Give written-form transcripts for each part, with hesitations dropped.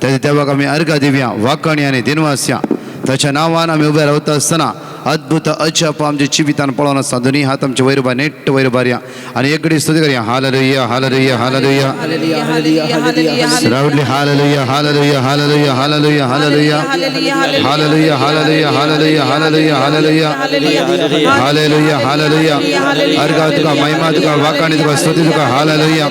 ताच्या देवाक आमी अर्घा दिवया, वाकणी आनी दिनवासया. ताच्या नांवान आमी उबे रावता आसतना अद्भुत अजाप आमच्या जिवितान पळोवन आसता. दोनी हात आमचे वयर उबा, नेट वयर उबारया आनी एकडी स्तुती करया. Hallelujah, hallelujah, hallelujah. Hallelujah, hallelujah, hallelujah. Loudly hallelujah, hallelujah, hallelujah, hallelujah, hallelujah, hallelujah, hallelujah, hallelujah, hallelujah, hallelujah, hallelujah, hallelujah. अर्घा तुका, महिमा तुका, वाकाणी तुका, स्तुती तुका. हालेलुया.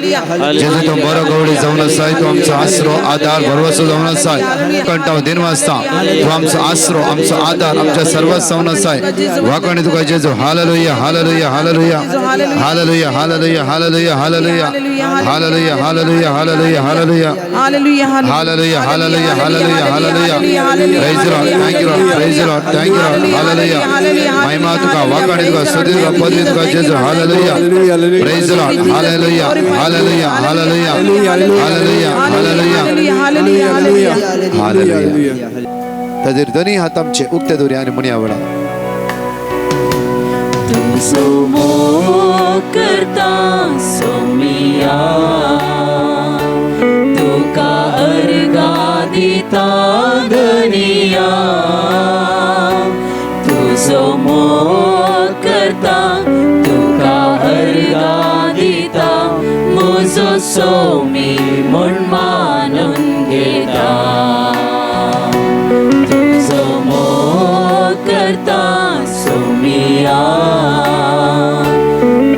जेजू, तो बरो गवळी जावन आसाय. तूं आमचो आसरो, आधार, भरवसो जावन आसाय. कंटाव दिन वाजता तूं आमचो आसरो, आमचो आधार, आमच्या सर्व जावन आसाय. वाकाणी तुका जेजू. Hallelujah, hallelujah, hallelujah, hallelujah, hallelujah, hallelujah, hallelujah, hallelujah, hallelujah, hallelujah, hallelujah. Hallelujah. Hallelujah, hallelujah, hallelujah, hallelujah. Praise the Lord. Thank you, Lord. Praise the Lord. Thank you, Lord. Hallelujah. महिमा तुका, वाकाणी तुका, स्तुती तुका, पदवी तुका जेजू. Hallelujah. Praise the Lord. Hallelujah, hallelujah, hallelujah, hallelujah, hallelujah. Hallelujah. Hallelujah. ताजेर दोन्ही हात आमचे उक्ते दवरया आनी म्हणया वेळा. तुजो मोग करता सोमिया, तुका अर्गा दिता धनिया. तुजो मोग करता, तुका अर्गा दिता, म्हजो सोमी म्हूण मानून घेता. तुजो मोग करता सोमिया,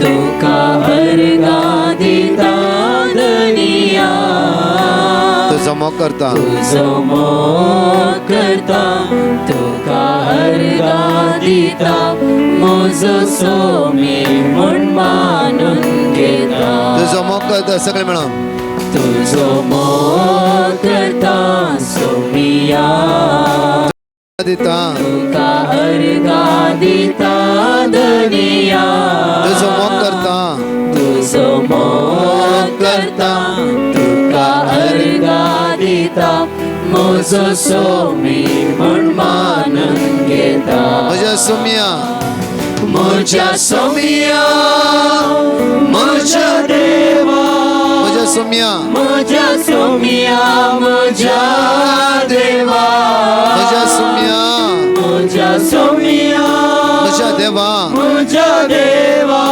तुका अर्गा दिता धनिया. तुजो मोग करता. तुजो मोग करता, तुका अर्गा दिता, म्हजो सोमी म्हूण मानून घेता. तुजो मोग करता, सगळे मेळोन. तुजो मोग करता सोमिया, दिता. तुका अर्गा दिता धनिया. तुजो मोग करता. तुजो मोग करता, तुका अर्गा दिता, म्हजो सोमी म्हूण मानून घेता. म्हज्या सोमिया. म्हज्या सोमिया, म्हज्या देवा. म्हज्या सोमिया. म्हज्या सोमिया, म्हज्या देवा. म्हज्या सोमिया. म्हज्या सोमिया. म्हज्या देवा. म्हज्या देवा.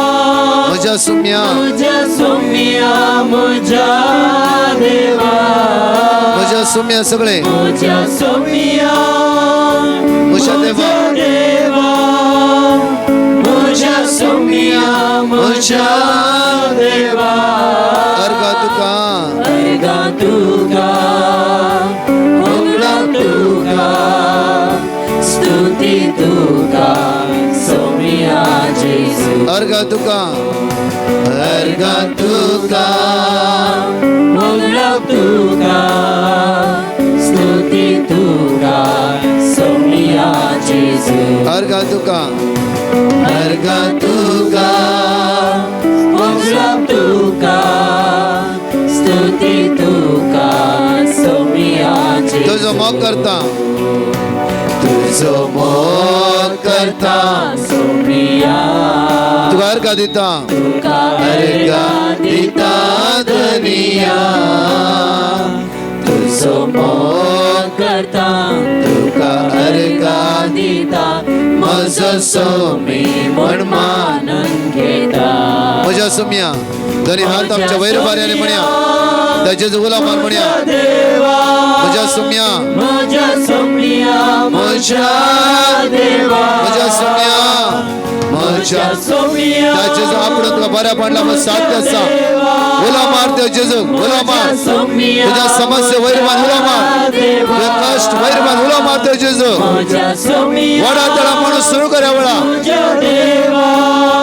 म्हज्या सोमिया. म्हज्या सोमिया, म्हज्या देवा. म्हज्या सोमिया, सगळे. म्हज्या सोमिया. म्हज्या देवा. देवा, म्हज्या सोमिया, म्हज्या देवा. अर्गा तुका. अर्गा तुका, होगडावप तुका, स्तुती तुका सोमिया जेजू. अर्गा तुका, अर्गा तुका. होगडावप तुका, स्तुती तुका सोमिया जेजू. अर्गा तुका, अर्गा तुका. होगडावप तुका, स्तुती तुका सोमिया जेजू. तुजो मोग करता, तुजो मोग करता. सोमिया. तुका अर्गा दिता. तुका अर्गा दिता धनिया. तुजो मोग करता, तुका अर्गा दिता, म्हजो सोमी म्हूण मान मानून घेता. म्हज्या सोमिया. दोनी हात आमच्या वयर बारयानी म्हणया, ताचे उला मार, म्हणया. देवा. म्हज्या सोमिया. म्हज्या सोमिया, म्हज्या देवा. म्हज्या सोमिया, म्हज्या सोमिया. त्या जेजू आपण तुका बऱ्या पडला मग साध्य आसा. उलो मार त्या जेजू, उलो मार. तुझ्या समस्या वयर मान, उलो मार. तुझे कष्ट वयर मान, उलो मार त्या जेजू. म्हज्या सोमिया. वडा तळा म्हणून सुरू करा वेळा. म्हज्या देवा.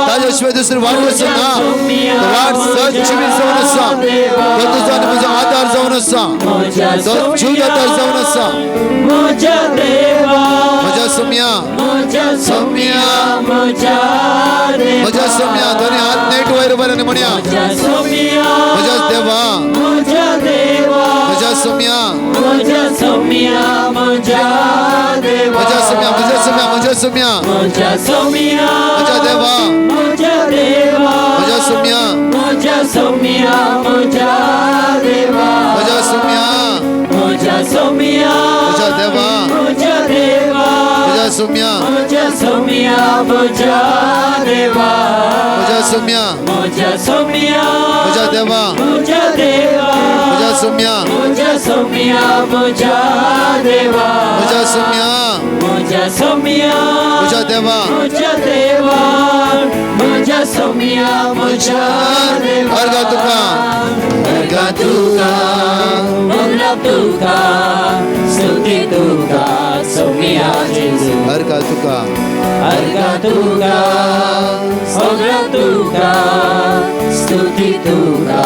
ताज्या दुसरी वाट वचून ना, तो वाट सहज जिवीत जावन आसा. तो तुजो आनी म्हजो आधार जावन आसा. तो जीवदातार जावन आसा. म्हज्या देवा. म्हज्या सोमिया. म्हज्या सोमिया, म्हज्या देवा. म्हज्या सोमिया. दोन्ही हात नेट वयर बरे म्हणया. म्हज्या सोमिया. म्हज्या देवा. म्हज्या देवा. म्हज्या सोमिया. म्हज्या सोमिया, म्हज्या देवा. म्हज्या सोमिया, म्हज्या सोमिया, म्हज्या सोमिया. म्हज्या सोमिया. म्हज्या देवा. म्हज्या देवा. म्हज्या सोमिया. म्हज्या सोमिया, म्हज्या देवा. म्हज्या सोमिया. म्हज्या सोम्या, म्हज्या देवा, म्हज्या देवा, म्हज्या सोम्या, म्हज्या सोम्या, म्हज्या देवा, म्हज्या सोम्या, म्हज्या सोम्या, म्हज्या देवा, म्हज्या देवा, म्हज्या सोम्या, म्हज्या सोम्या, म्हज्या देवा, म्हज्या सोम्या, म्हज्या सोम्या, म्हज्या देवा, म्हज्या देवा, म्हज्या सोम्या, म्हज्या देवा. अर्गा तुका, अर्गा तुका, मोगरा तुका, स्तुती तुका, सोम्या जेजू. अर्गा तुका, अर्गा तुका, मोगरा तुका, स्तुती तुका,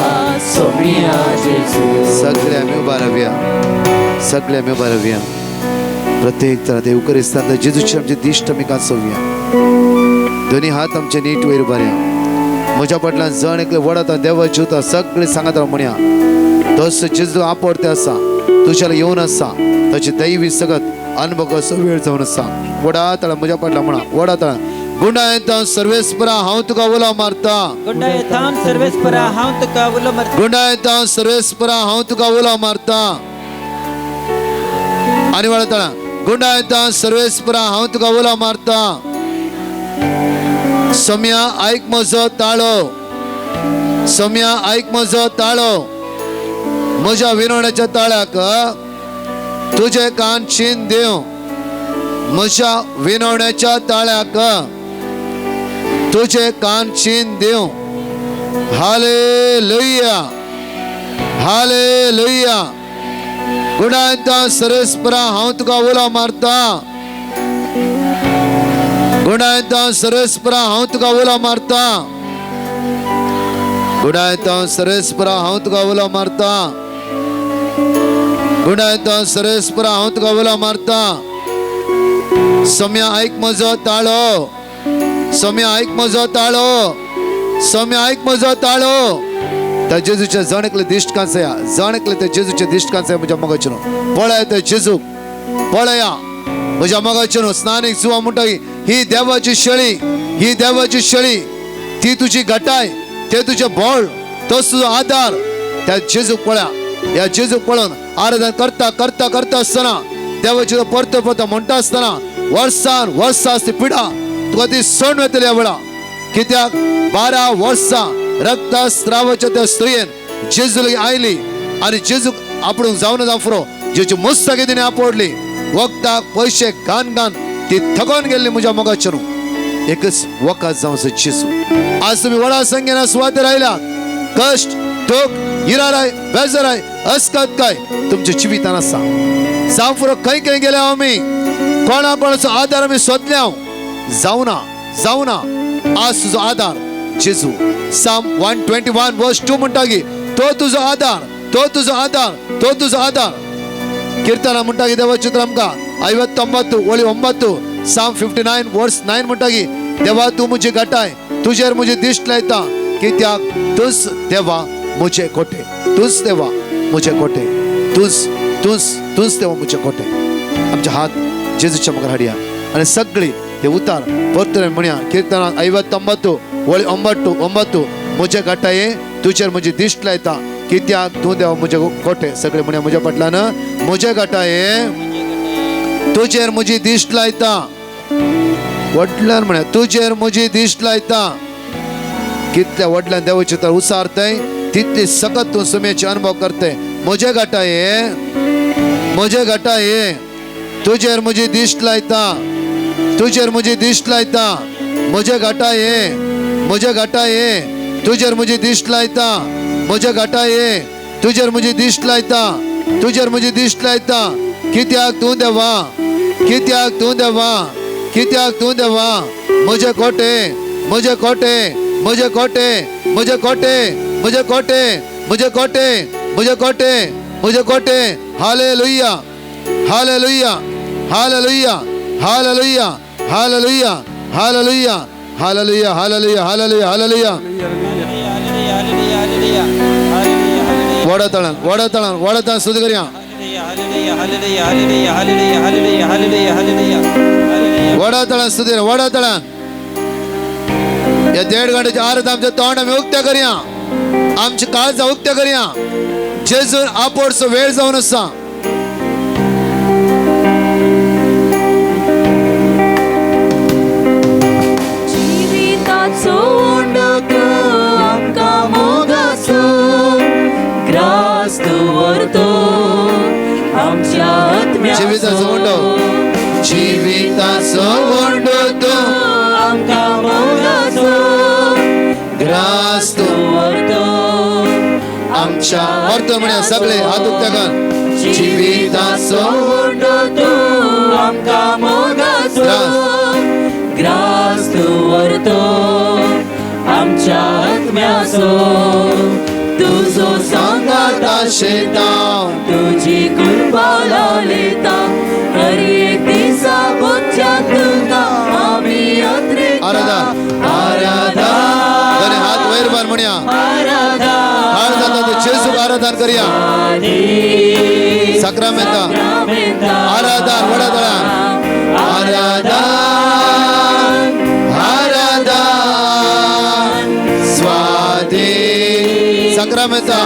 सोम्या जेजू. सगळे आमी उबा रावया, सगळे आमी उबा रावया. प्रत्येक तरा देव करिस्तान जेजूची आमची दिश्ट आमी कांसोवया. दोनी हात आमचे नीट वयर उबारया. म्हज्या फाटल्यान जण एकले वडता देवाची उता सगळे सांगत राव म्हणया. तस जेजू आपडते आसा, तुज्याला येवन आसा, ताची दैवी सगत अनुभव असो वेळ जावन आसा. वडा तळा म्हज्या फाटल्यान म्हणा, वडा तळा. गुंडायता सर्वेस्परा हांव तुका उलो मारता. गुंडायतान सर्वेस्परा हांव तुका उलो मारता. गुंडायता सर्वेस्परा हांव तुका उलो मारता. आनी वळतळा. गुंडायता सर्वेस्परा हांव तुका उलो मारता. सोम्या आयक म्हजो ताळो, सोम्या आयक म्हजो ताळो. म्हज्या विनवण्याच्या ताळ्याक तुजे कान चीन दिव. म्हज्या विनवण्याच्या ताळ्याक तुजे कान चीन दिव. Hallelujah, hallelujah. गुणायता सर्वेस्परा हांव तुका उलो मारता. गुणायता सर्वेस्परा हांव तुका उलो मारता. गुणायता सर्वेस्परा हांव तुका उलो मारता. गुणायता सर्वेस्परा हांव तुका उलो मारता. सोम्या आयक म्हजो ताळो, सोम्या आयक म्हजो ताळो, सोम्या आयक म्हजो ताळो. त्या जेजूच्या जण एकले दिश्ट कांसया, जण एकले त्या जेजूचे दिश्ट कांसया. म्हज्या मोगाचें पळया त्या जेजूक पळया. म्हज्या मोगाचें स्नानीक जुवा म्हणटा ही देवाची शेळी, ही देवाची शेळी, ती तुजी घटाय, ते तुजें बळ, तोच तुजो आदार. त्या जेजूक पळया. ह्या जेजूक पळोवन आराधन करता करता करता आसतना देवाची परतो परतो म्हणटा आसतना वर्सान वर्सां ती पिडा तुका ती सोडून वतली ह्या वेळा. कित्याक 12 वर्सां रक्तस्रावाच्या त्या स्त्रियेन जेजू लागीं आयली आनी जेजूक आपणूक जावन जावं फुरो जेची मुस्ताकी तिणें आपडली. वखदाक पयशे घान घान ती थकोन गेल्ली. म्हज्या मोगाचें न्हू एकच वखद जावचो जेजू. आज तुमी व्हडा संख्येन सुवातेर आयल्या. कश्ट, दुख, हिराराय, बेजाराय, अस्कत काय तुमच्या जिवितान आसा. जावं फुरो खंय खंय गेल्या आमी, कोणा कोणाचो आदार आमी सोदल्या. जावना, जावना. आज तुजो आदार जेजू. Psalm 121 verse 2 म्हणटा की तो तुजो आदार, तो तुजो आदार, तो तुजो आदार. कीर्तना म्हणटा की देवा चित्र आमकां 59 ओळी 9, Psalm 59 verse 9 म्हणटा की देवा तूं म्हजी घटाय, तुजेर म्हजी दिश्ट लायता. कित्याक तूंच देवा म्हजे कोटे, तूंच देवा म्हजे कोटे, तूंच तूंच तूंच देवा म्हजे कोटे. आमचे हात जेजूच्या मुखार हाडया आनी सगळी ते उतार परतून म्हणया. कीर्तना 59 ओळी 9 म्हजे घटाये तुजेर म्हजी दिश्ट लायता. कित्याक तूं देवा म्हजे कोटे. सगळे म्हणया म्हज्या फाटल्यान, म्हजे घटाये तुजेर म्हजी दिश्ट लायता. व्हडल्यान म्हणया, तुजेर म्हजी दिश्ट लायता. कितल्या व्हडल्यान देवाचे तर उसारतय तितली सकत तूं सुमेचे अनुभव करतय. म्हजे घटाये, म्हजे घटाये तुजेर म्हजी दिश्ट लायता, तुजेर म्हजी दिश्ट लायता. म्हजे घटाये, म्हजे घटाये तुजेर म्हजी दिश्ट लायता. म्हजे घटाये तुजेर म्हजी दिश्ट लायता, तुजेर म्हजी दिश्ट लायता. कित्याक तूं देवा, कित्याक तूं देवा, कित्याक तूं देवा म्हजे कोटे, म्हजे कोटे, म्हजे कोटे, म्हजे कोटे, म्हजे कोटे, म्हजे कोटे, म्हजे कोटे, म्हजे कोटे. Hallelujah, hallelujah, hallelujah, hallelujah, hallelujah, hallelujah, hallelujah, hallelujah, hallelujah, hallelujah. वडतळण, वडतळण, वडतळण सुरू करूया. वडतळण सुरू, वडतळण. या 1.5 घंट्याच्या आरत आमच्या तोंड आमी उक्त्या करूया, आमची काळजां उक्त्या करूया. जेजून आपोडसो वेळ जावन आसा. जिविताचो उंडो तूं आमकां मोगाचो ग्रास तूं व्हरतो आमच्या अर्थ म्हणया सगळे हात उक्ते कर जिविताचो उंडो तूं आमकां मोगाचो ग्रास तूं व्हरतो आमच्या आत्म्याचो तुजो सांगात आशेता तुजी कृपा लालिता हर एक दिसा बुद्ध्या तुका आमी यात्रेता आराधन आराधन दोनी हात वयर बार म्हणया आराधन हाड जाता ते जेजूक आराधन करया साक्रामेंता आराधन व्हडा दोळ्यान आराधन आराधन स्वादी साक्रामेंता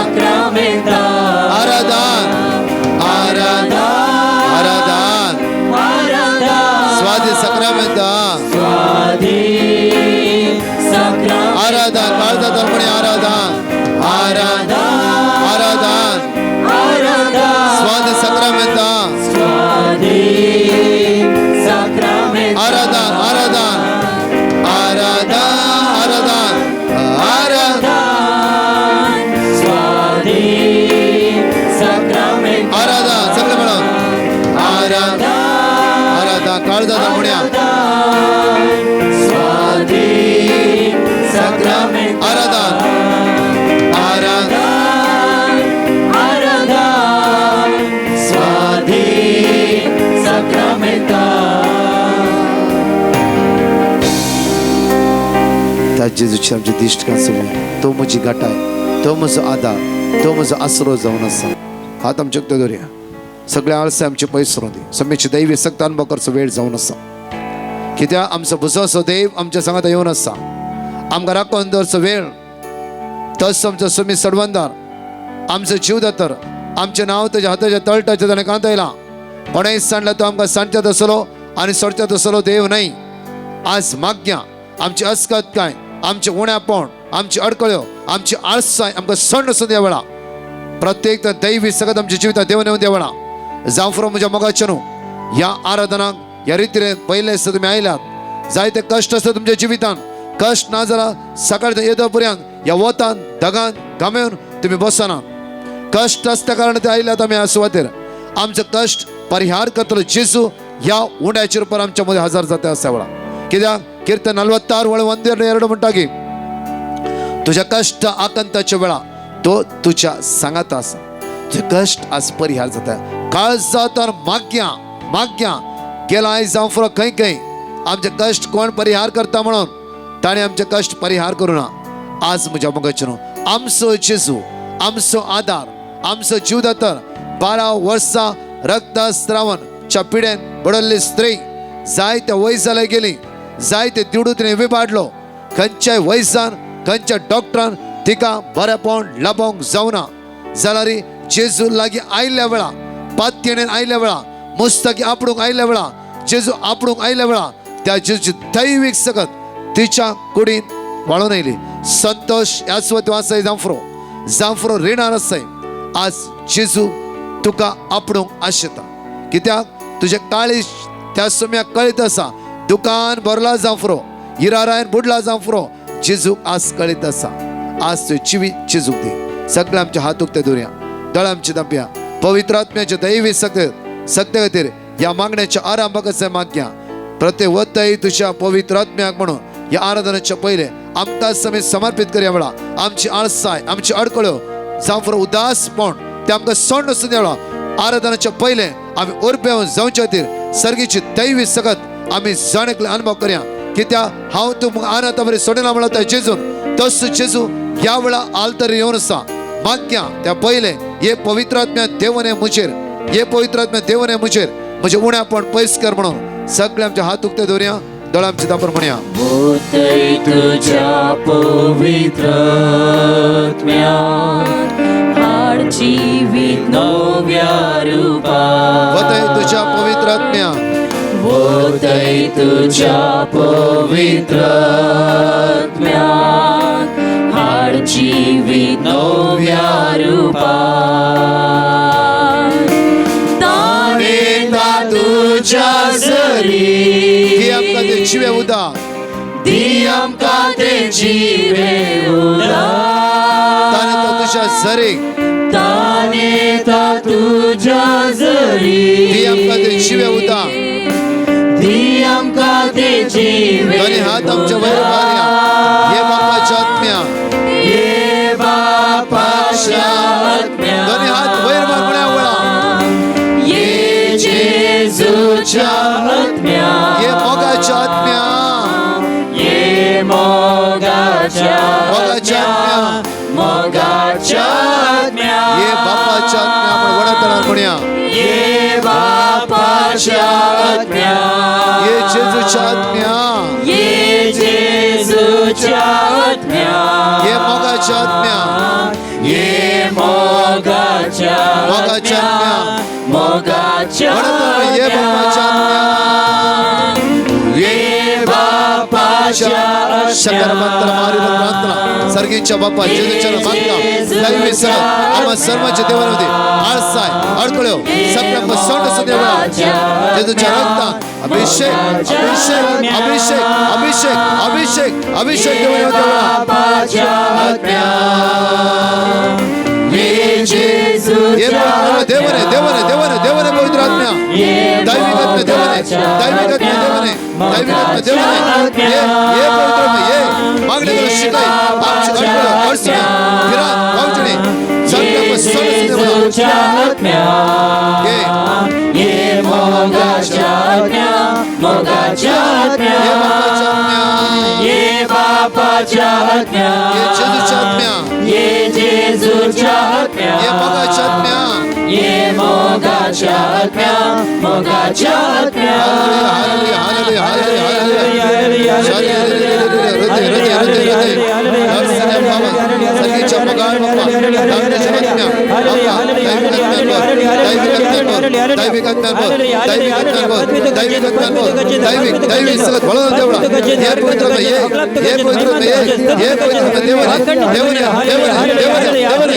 आराधन आराधन आराधन स्वादी साक्रामेंता आराधन काळजात म्हणे आराधन आराधन आराधन स्वादी साक्रामेंता आराधन आराधन आराधन आराधन आराधन आराधन सगळे मिळून आराधन आराधन काळजात म्हणया आराधन आराधन स्वादी साक्रामेंता. त्या जेजूची आमची दिश्ट कासली तो म्हजी गाठाय तो म्हजो आदार तो म्हजो आसरो जावन आसा. हात आमचे उक्ते दवरया सगळे आळसे आमचे पयस दी सम्याची दैवी सक्त अनुभव करचो वेळ जावन आसा. कित्याक आमचो भुजो देव आमच्या सांगाता येवन आसा. आमकां राखून दवरचो वेळ तस आमचो सुमी सडवंदार आमचो जीव दातर आमचें नांव तेज्या हाताच्या तळटाचें ताणें कांतयलां. कोणेय सांडल्यार तो आमकां सांडच्यात आसलो आनी सोडच्यात आसलो देव न्हय. आज मागया आमची अस्कत काय आमचें उण्यापण आमची अडकळ्यो आमची आळसाय आमकां सण आसून ह्या वेळा प्रत्येक दैवी सगळं आमच्या जिवितात देवन येवन त्या वेळा जावं फुरो म्हज्या मोगाचें न्हू ह्या आराधनाक ह्या रितीन पयले आसता तुमी आयल्यात जायते कश्ट आसता तुमच्या जिवितान कश्ट ना जाल्यार सकाळच्या येदो पर्यंत ह्या वतान दगान घामेवन तुमी बसना. कश्ट आसता कारण ते आयल्यात आमी ह्या सुवातेर आमचो कश्ट परिहार करतलो जेजू ह्या उंड्याचे रुपार आमच्या मदें हजर जाता आसा वेळा. कित्याक कीर्तन 46 वळ 1 2 म्हणटा की तुझ्या कश्ट आकांताच्या वेळा तो तुझ्या सांगात आसा. तुझे कश्ट आज परिहार जाता. काळजात माग्या माग्या गेला आयज जावं फुरो खंय खंय आमचे कश्ट कोण परिहार करता म्हणून ताणें आमचे कश्ट परिहार करूं ना. आज म्हज्या मोगाचें न्हू आमचो जेजू आमचो आदार आमचो जीवदातर 12 वर्सां रक्तस्रावनच्या पिडेन बडल्ली स्त्री जायते वैजाला गेली जायते दिडू तिणें विबाडलो खंयच्याय वैजान खंयच्या डॉक्टरान तिका बरेपण लाबोवंक जावना. जाल्यार जेजू लागीं आयिल्ल्या वेळा पातयेणेन आयिल्ल्या वेळा मुस्ताकी आपडूंक आयिल्ल्या वेळा जेजू आपडूंक आयिल्ल्या वेळा त्या जेजूची दैवीक सकत तिच्या कुडीन वाळून आयली. संतोष ह्याच वतीन आसाय जांफरो जांफरो रिणार आसाय. आज जेजू तुका आपडूंक आशेता कित्याक तुजें काळीज त्या सम्याक कळीत आसा. दुकान भरला जांफरो इरारायन बुडला जांफरो जेजूक आज कळीत आसा. आज तुजें जिवीत जेजूक दी. सगळे आमचे हात उक्ते दवरया दोळे आमचे धांपया पवित्र आत्म्याचे दैवी सगळे सत्य खातीर ह्या मागण्याच्या आरंभाक अशें मागया प्रत्येक वतय तुज्या पवित्र आत्म्याक म्हणून ह्या आराधनाच्या पयले आमकां आमी समर्पीत करया वेळा आमची आळसाय आमची अडकळ्यो जावं उदासपण ते आमकां सोंड आसून ह्या वेळा आराधनाच्या पयले आमी उर्बेवन जावचे खातीर सर्गीची दैवी सकत आमी जाण एकले अनुभव करया. कित्याक हांव तूं आनाता बरें सोडिना म्हणला त्या जेजून तस जेजू ह्या वेळा आलतरी येवन आसा. मागया त्या पयले हे पवित्र आत्म्या देवने म्हजेर हे पवित्र आत्म्या देवने म्हजेर म्हजें उण्यापण पयस कर म्हणून सगळे आमचे हात उक्ते दवरया दोळे आमचे दापर म्हणया. मोतय तुझ्या पवित्र आत्म्यात हाड जिवीत नव्या रूपा वतय तुझ्या पवित्र आत्म्या वतय तुझ्या पवित्र आत्म्यात हाड जिवीत नव्या रूपा ताणें तुझ्या जरी दी आमकां ते जिवे उदक दी आमकां ते जिवे उदक ताणे तो तुज्या जरीक तानेता तुज्या जरी दी आमकां ते जिवे उदक दी आमकां ते जिवे दोनी हात आमच्या वयर मारया हे बापाच्या आत्म्या ये बापाच्या आत्म्या दोनी हात वयर मार म्हळ्या वळा ये जेजूच्या आत्म्या हे मोगाच्या आत्म्या ये मोगाच्या मोगाच्या आत्म्या मोगाच्या आत्म्या हे बापाच्या आत्म्या आपण वडा तळार म्हणया ये बापाच्या आत्म्या हे जेजूच्या आत्म्या ये जेजूच्या आत्म्या हे मोगाच्या आत्म्या ये मोगाच्या मोगाच्या आत्म्या मोगाच्या वडा तळार हे बापाच्या आत्म्या ये बापाच्या शकर मंत्र मारिल प्रार्थना सर्गीच्या बापा जेजूच्या मागता दैवी सर आम्हा सर्वांच्या देवामध्ये आळसाय अडकळ्यो सगळ्यांना सोंड देवा जेजूच्या रक्ता अभिषेक अभिषेक अभिषेक अभिषेक अभिषेक अभिषेक देवा बापाच्या आत्म्या ये हे पवित्र देवने देवने देवने देवने पवित्र आत्म्या दैविक आत्म्या देवने दैविक आत्म्या देवने दैविक आत्म्या देवने ये ये पवित्र आत्म्या ये मागणे करून शिकाय आमची अडकळं अडचणी फिरात पावचणी सगळ्यांना सोंड देवा जेजूच्या आत्म्या ये ये मोगाच्या आत्म्या मोगाच्या आत्म्या ये बापाच्या आत्म्या ये बापाच्या आत्म्या ये जेजूच्या आत्म्या ये जेजूच्या आत्म्या ये मोगाच्या आत्म्या ये मोगाच्या आत्म्या मोगाच्या आत्म्या हालेलुया हालेलुया हालेलुया हालेलुया हृदय हृदय हृदय हृदय सर्गीच्या मोगाळ बाप्पा धाडण्याच्या आत्म्या बाप्पा दैविक आत्म्या दैविक आत्म्या दैविक आत्म्या दैविक आत्म्या दैविक दैविक सगळं वळून देवळा हे पवित्र आत्मा, ये हे पवित्र आत्मा, ये हे पवित्र आत्मा, देवने देवने देवने देवने देवने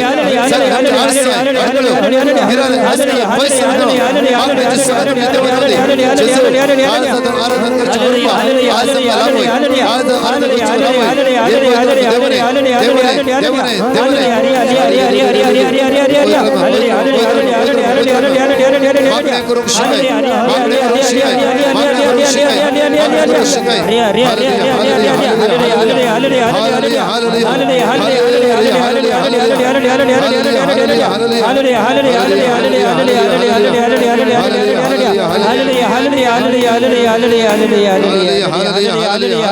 सगळ्यांचे आळसाय अडकळो गिराणे असले पैसे मागण्याचे सगळं देवने जेजू आराधन आराधन करची कृपा आज आम्हाला लाभोय आज आराधन करची लाभोय हे पवित्र आत्मा, देवने देवने देवने देवने मागण्या करूंक शिकाय मागण्या करूंक शिकाय मागण्या करूंक शिकाय मागण्या करूंक शिकाय hallelujah hallelujah hallelujah hallelujah hallelujah hallelujah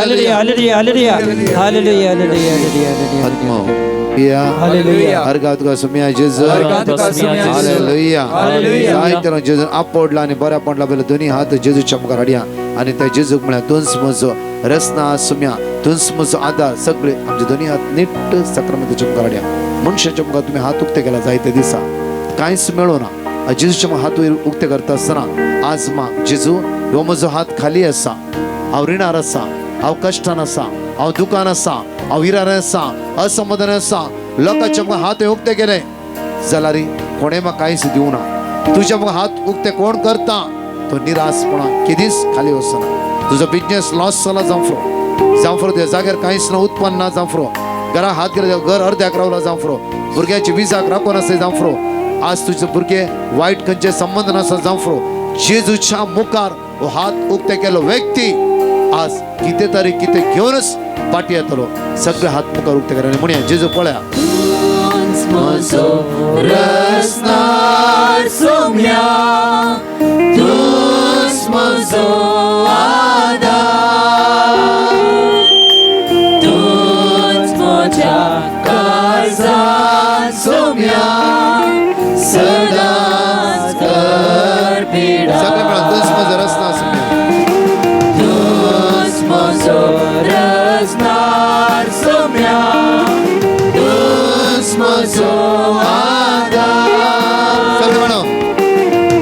आत्मा Hallelujah. हर तुका सुम्या जेजू हालेलुया जायते जेजून आपडला आनी बऱ्या पडला पयले दोन्ही हात जेजूच्या मुखार हाडया आनी त्या जेजूक म्हळ्यार तूंच म्हजो रसना सुम्या तूंच म्हजो आदार सगळे आमचे दोन्ही हात नीट सक्रामताच्या मुखार हाडया मनशाच्या मुखार तुमी हात उक्ते केला जायते दिसा कांयच मेळो ना जेजूच्या मुखार हात वयर उक्ते करता आसतना आज मा जेजू हो म्हजो हात खाली आसा हांव रिणार आसा हांव कश्टान आसा हांव दुकान आसा हांव विरार आसा असमाधान आसा लोकांच्या मुखार हात हे उक्ते केले जाल्यार कोणें म्हाका कांयच दिवना तुज्या मुखार हात उक्ते कोण करता तो निराशपणा केदीच खाली वचना तुजो बिजनेस लॉस जाला जावं जावं त्या जाग्यार कांयच ना उत्पन्न ना जावं घरा हात गेले घर अर्द्याक रावला जावं भुरग्याची विजाक राखून आसले जावं आज तुजे भुरगे वायट खंयचे संबंद नासता जावं जेजूच्या मुखार हो हात उक्ते केलो व्यक्ती आज कितें तरी कितें घेवनच पाटी येतलो सगळे हात मुखार उक्ते कर आनी म्हणया जेजू पळया म्हजो रसनार सोम्या तूच म्हजो आदार तूच म्हज्या काळजांत सोम्या सदांच कर पिडा सगळे मेळून तूच म्हजो रसना सुम्या तूच म्हजो रसनार सोम्या तूच म्हजो आदार सगळे म्हणून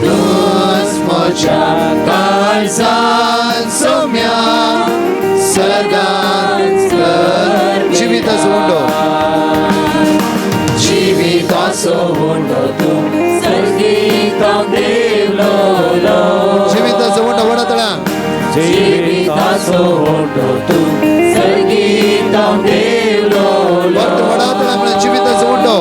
तूच म्हज्या काळजांत जिविताचो ओटो तूं सर्गीतावन देवलो जिविताचो ओटो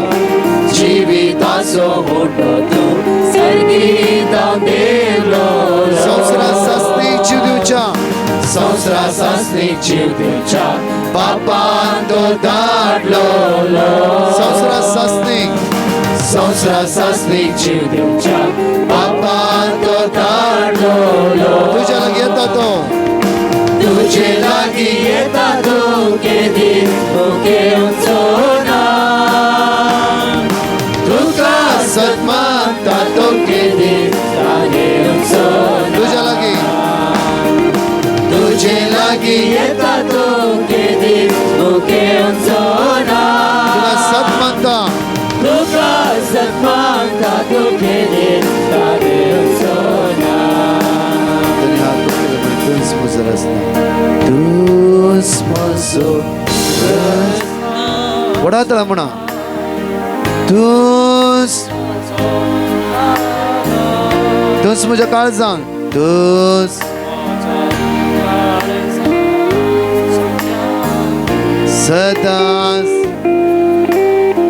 जिविताचो ओटो तूं सर्गीतावन देवलो संवसारा सासणी जीव दिवच्या संवसारा सासणी जीव दिवच्या बापान तो धाडलो संवसारा सासणी संवसारा सासणी जीव दिवच्या बापान तो धाडलो तुज्या लागीं येता तो तुजे लागीं येता तो केदीं भुकेवचो ना तुका सन्मानता तो केदीं तानेवचो तुज्या लागीं तुजे लागीं येता तो केदीं भुकेवचो ना तुका सन्मानता तुका सन्मानता तो केदीं तानेवचो ना. दोनी हात उखले म्हण तूंच म्हजो रस्ता तूंच म्हजो रस्ता व्हडा तळा म्हणा तूंच तूंच म्हज्या काळजान तूंच सदांच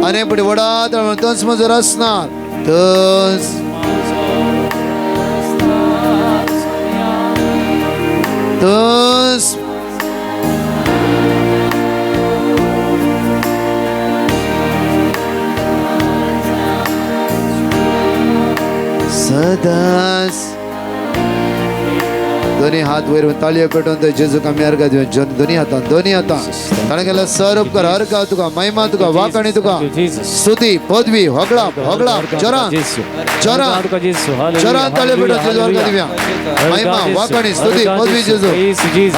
आनी फुडें व्हडा तळा म्हणा तूंच म्हजो रस्ता तूंच तूंच सदांच. दोन्ही हात वयर ताळयो पेटोवन ते जेजूक आमी अर्घ दिवया. दोन्ही हातान दोन्ही हातान ताणें केल्यार सर उपकार अर्घ तुका महिमा तुका वाकाणी तुका स्तुती पदवी होगळा होगळा चरान चरान चरान ताळयो पेटोवन जेजू अर्घ दिवया. महिमा वाकाणी स्तुती पदवी जेजू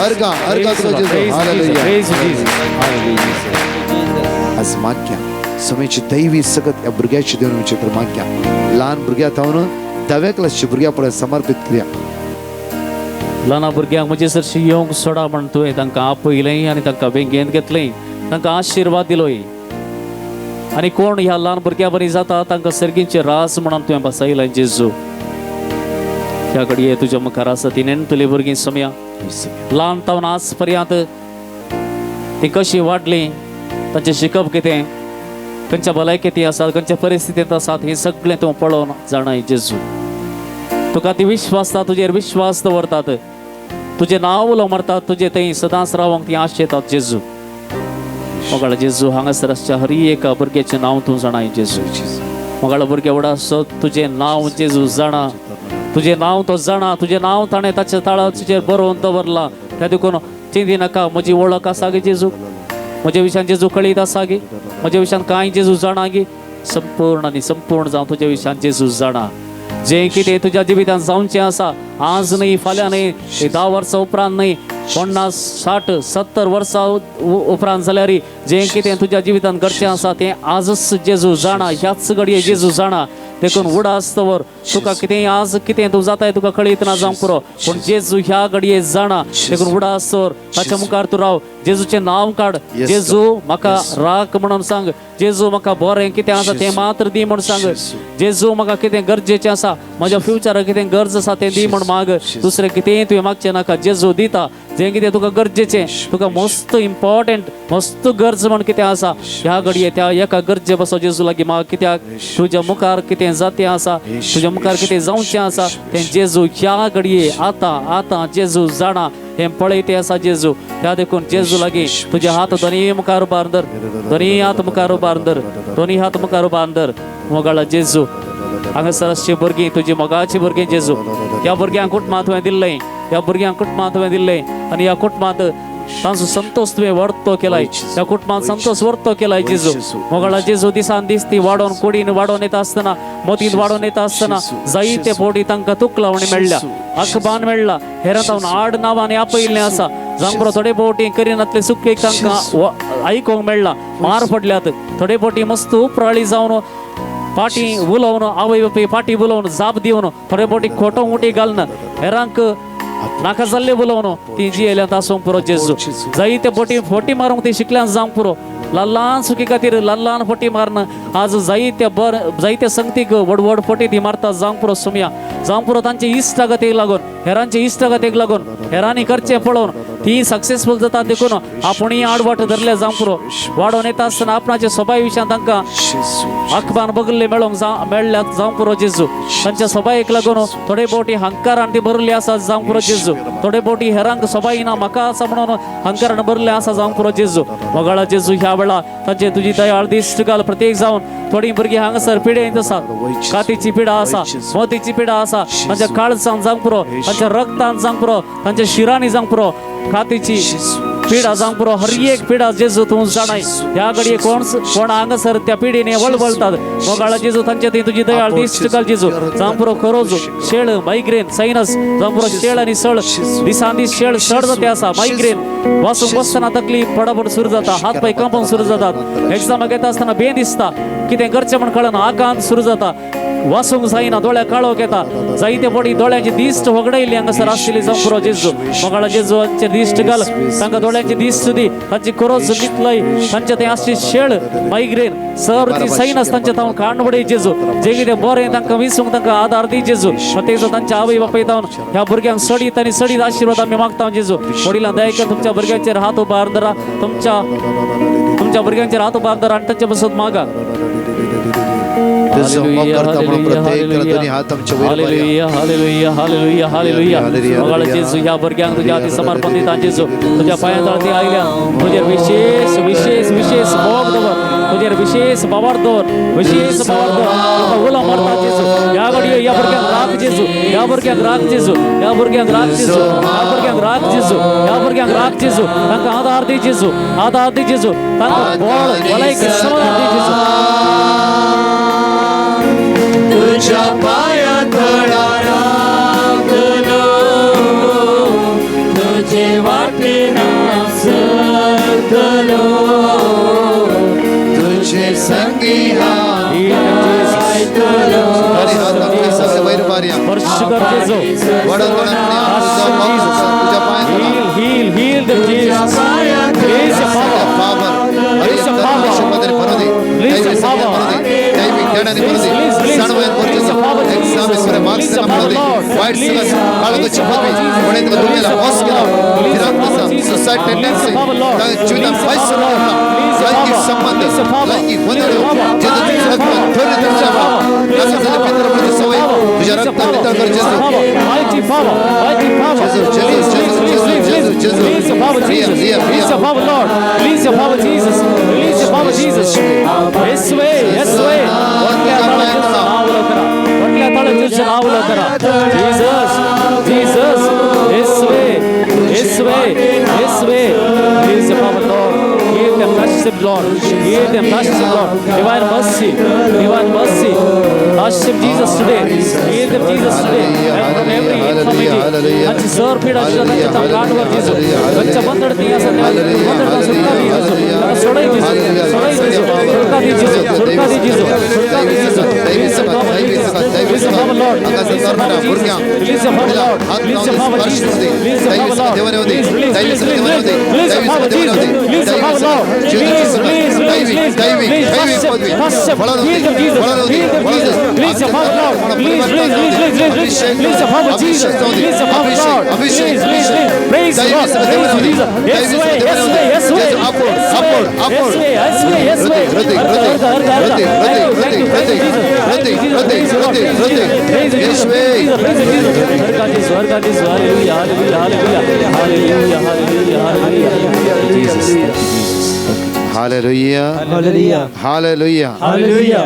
अर्घ अर्घ तुका जेजू. हालेलुया. आज मागया समेची दैवी सकत ह्या भुरग्याची देवन विचित्र मागया. ल्हान भुरग्या थावन धाव्या क्लासच्या भुरग्या पळय समर्पीत करूया. ल्हान भुरग्यांक म्हजे सरशी येवंक सोडा म्हण तुवें तांकां आपयलें आनी तांकां बेंगेंत घेतलें, तांकां आशिर्वाद दिलोय. आनी कोण ह्या ल्हान भुरग्यां बरी जाता तांकां सर्गींचे रास म्हणून तुवें बसयलें जेजू. ह्या घडये तुज्या मुखार आसा ती नेणटुली भुरगीं समया ल्हान तावन आज पर्यंत ती कशी वाडली, तांचें शिकप कितें, खंयच्या भलायकेंत ती आसात, खंयच्या परिस्थितींत आसात, हें सगळें तूं पळोवन जाणाय जेजू. तुका ती विश्वासता, तुजेर विश्वास दवरतात, तुजें नांव उलो मारतात, तुजें थंय सदांच रावंक ती आशेतात जेजू. मोगाळ जेजू हांगासर आसच्या हर एका भुरग्याचें नांव तूं जाणाय जेजू. मोगाळ भुरगे व्हड आसो तुजें नांव जेजू जाणा, तुजें नांव तो जाणा, तुजें नांव ताणें ताच्या ताळाचेर बरोवन दवरलां. त्या देखून चिंती नाका, म्हजी वळख आसा गे जेजू, म्हज्या विशयान जेजू कळीत आसा गे, म्हज्या विशयान कांय जेजू जाणा गे. संपूर्ण आनी संपूर्ण जावं तुज्या विशयान जेजू जाणा. जें कितें तुज्या जिवितांत जावचें आसा आज न्हय फाल्यां न्हय 10 वर्सां उपरांत न्हय 50 60 70 वर्सां उपरांत जाल्यार जें कितें तुज्या जिवितांत घडचें आसा तें आजच जेजू जाणा, ह्याच घडये जेजू जाणा. देखून उडास दवर, तुका कितें आज कितें तूं जाताय तुका कळीत ना जावंक पुरो, पूण जेजू ह्या घडये जाणा. देखून उडास दवर, ताच्या मुखार तूं राव, जेजूचें नांव काड, जेजू म्हाका राख म्हणून सांग, जेजू म्हाका बरें कितें आसा तें मात्र दी म्हूण सांग, जेजू म्हाका कितें गरजेचें आसा, म्हज्या फ्युचराक कितें गरज आसा तें दी म्हूण माग, दुसरें कितेंय तुवें मागचें नाका. जेजू दिता जें कितें तुका गरजेचें, तुका मस्त इम्पॉर्टंट मस्त गरज म्हण कितें आसा ह्या घडये त्या एका गरजे बसो जेजू लागीं माग. कित्याक तुज्या मुखार कितें जातें आसा, तुज्या मुखार कितें जावचें आसा तें जेजू ह्या घडये आतां आतां जेजू जाणा, हें पळयते आसा जेजू. त्या देखून जेजू लागीं तुजे हात दोनी मुखार उबार धर, दोनी हात मुखार उबार धर, दोनी हात मुखार उबार धर. मोगाळा जेजू हांगासर आसची भुरगीं तुजी मोगाची भुरगीं जेजू, ह्या भुरग्यांक कुटुंबांत तुवें दिल्लें, ह्या भुरग्यांक कुटुंबांत तुवें दिल्लें आनी ह्या कुटुंबांत तांचो संतोष तुवें वर्तो केलाय, ह्या कुटुंबांत संतोष वर्तो केलाय जेजू. मोगाळा जेजू दिसान दीस ती वाडोवन कुडीन वाडोवन येता आसतना, मोतीन वाडोवन येता आसतना जायते फावटी तांकां तुकलावणी मेळ्ळ्या, अखबान मेळ्ळा, हेरां तावन आड नांवांनी आपयिल्लें आसा. जावंक थोडे फावटी करिनातले सुकेक तांकां आयकूंक मेळ्ळा, मार पडल्यात, थोडे फावटी मस्त उपराळी जावन फाटी उलोवन आवय बापूय फाटी उलोवन जाप दिवन थोडे फावटी खोटो उटी घालून हेरांक नाका जाल्ले उलोवन ती जियेल्यात आसूंक पुरो जेजू. जायते फावटी फोटी मारूंक ती शिकल्यान जावंक पुरो, ल्हान ल्हान सुखी खातीर ल्हान ल्हान फटी मारून आज जायत्या बर जायत्या संगतीक व्हड व्हड फटी ती मारता जावंक पुरो सुमया, जावंक पुरो तांचे इश्टागतीक लागून, हेरांचे इश्टागतीक लागून, हेरांनी करचें पळोवन ती सक्सेसफूल जाता देखून आपूणय आडवाट धरले जावंक पुरो. वाडोवन येता आसतना आपणाचे सबाय विशयान तांकां अखबान बगल्ले मेळोंक मेळ्ळ्यात जावंक पुरो जेजू. तांच्या सबायेक लागून थोडे बोटी हंकारान ती भरली आसा जावंक पुरो जेजू. थोडे बोटी हेरांक सबाय ना म्हाका आसा म्हणून हंकारान भरले आसा जावंक पुरो जेजू. मोगाळा जेजू ह्या वेळा तांचे तुजी दयाळ दिश्ट घाल. प्रत्येक जावन थोडी भुरगीं हांगासर पिडेंत आसा, कातीची पिडा आसा, मोतीची पिडा आसा, तांच्या काळजान जावंक पुरो, तांच्या रक्तान जावंक पुरो, तांच्या शिरांनी जावंक पुरो, कातीची पिडा जावंक पुरो, हर एक पिडा जेजू तूं जाणाय. ह्या घडये कोण कोण हांगासर त्या पिडीने वळवळतात. मोगाळा जेजू तांच्या थंय तुजी दयाळ दिश्ट घाल जेजू. जावंक पुरो खरोज शेळ मायग्रेन सायनस जावंक पुरो, शेळ आनी सळ दिसान दीस शेळ सड जाते आसा. मायग्रेन वासूंक बसतना तकली पडापड सुरू जाता, हात पांय कंपोवंक सुरू जातात, एग्जामाक येता आसतना बें दिसता, कितें करचें म्हण कळना, आकांत सुरू जाता, वासूंक जायना, दोळ्या काळोख येता, जायते पडी दोळ्यांची दिश्ट होगडायली हांगासर आशिल्ली जावंक पुरो जेजू. मोगाळा जेजू हांचे दिश्ट घाल, तांकां दोळ्यांची दिश्ट दी, तांची खरोज नितलय, तांच्या थंय आसची शेळ मायग्रेन सर ती सायनस तांच्या तावन काण वडय जेजू. जे कितें बरें तांकां विसूंक तांकां आदार दी जेजू. प्रत्येक तांच्या आवय बापाय तावन ह्या भुरग्यांक सडीत आनी सडीत आशिर्वाद आमी मागता जेजू. वडिलां दया करून तुमच्या भुरग्यांचेर हात उबार धरा, तुमच्या तुमच्या भुरग्यांचेर हात उबार धरा आनी तांचे पासत मागा. Hallelujah hallelujah hallelujah hallelujah. मोगाळ जेजू ह्या भुरग्यांक तुज्या हाती समर्पण दिता जेजू. तुज्या पांयां तळाती आयल्या, तुजेर विशेष विशेष विशेष मोग दवर, तुजेर विशेष बावर दवर, विशेष बावर दवर. तुका उलो मारता जेजू. ह्या घडये ह्या भुरग्यांक राख जेजू, ह्या भुरग्यांक राख जेजू, ह्या भुरग्यांक राख जेजू, ह्या भुरग्यांक राख जेजू, ह्या भुरग्यांक राख जेजू. तांकां आदार दी जेजू, आदार दी जेजू, तांकां बळ भलायकी समाधान दी जेजू. तुझ्या पाया तळा राखलो, तुझे वाटेन सरतलो, तुझे संगी आयतलो. Heal, heal, heal them, Jesus. Release your power. Release your power. Release your power. Please, please, release your power, Jesus. Release your power, Lord. Release, release your power, Jesus. Release your power, Lord. Release your power, Jesus. Release your power, Lord. Release your power, Lord. Release your power. Release your power. Release your power. Release your power. Release your power. Release your power. Release your power. Release your power. Release your power. Mighty power. Mighty power. Release, release, release, release. Release your power, Jesus. Release your power, Lord. Release your power, Jesus. Release your power, Jesus. Yes way, yes way. Jesus, Jesus, yes way, yes way, yes way. Release your power, Lord. Give them touch, Lord. Give them touch, Lord. Divine mercy, divine mercy. Touch them, Jesus, today. Give them, Jesus, today. And from every infirmity, तांची जर पीड आशिल्ली तांच्या तांकां काडवर जेजू. तांच्या बंदडती आसा बंदडता सुटका दी जेजू. तांकां सोडय जेजू, सोडय जेजू, सुटका दी जेजू, सुटका दी जेजू, सुटका दी जेजू. Release your power, Jesus. Release your power, Lord. Release your power, Jesus. Release your power, Lord. Release your power, Jesus. Release your power, Lord. Release, release, release, release. Release your power, Jesus. Release your power, Lord. Release, release, release, release. Release, touch them, touch them. Heal them, Jesus. Heal them, Jesus. Release your power, Lord. Release, release, release, release, release. Release your power, Jesus. Release your power, Lord. Release, release, release. Praise the Lord. Praise Jesus. Yes way, yes way, yes way. Yes way, yes way, yes way. Arda, arda, arda, arda. Thank you, thank you, thank you, Jesus. Thank you, Jesus. Praise the Lord. Praise Jesus. Praise Jesus. Praise Jesus. Arda Jesus, Arda Jesus. Hallelujah, hallelujah, hallelujah, hallelujah, hallelujah, hallelujah. Jesus, thank you, Jesus. Hallelujah. Hallelujah. Hallelujah. Hallelujah.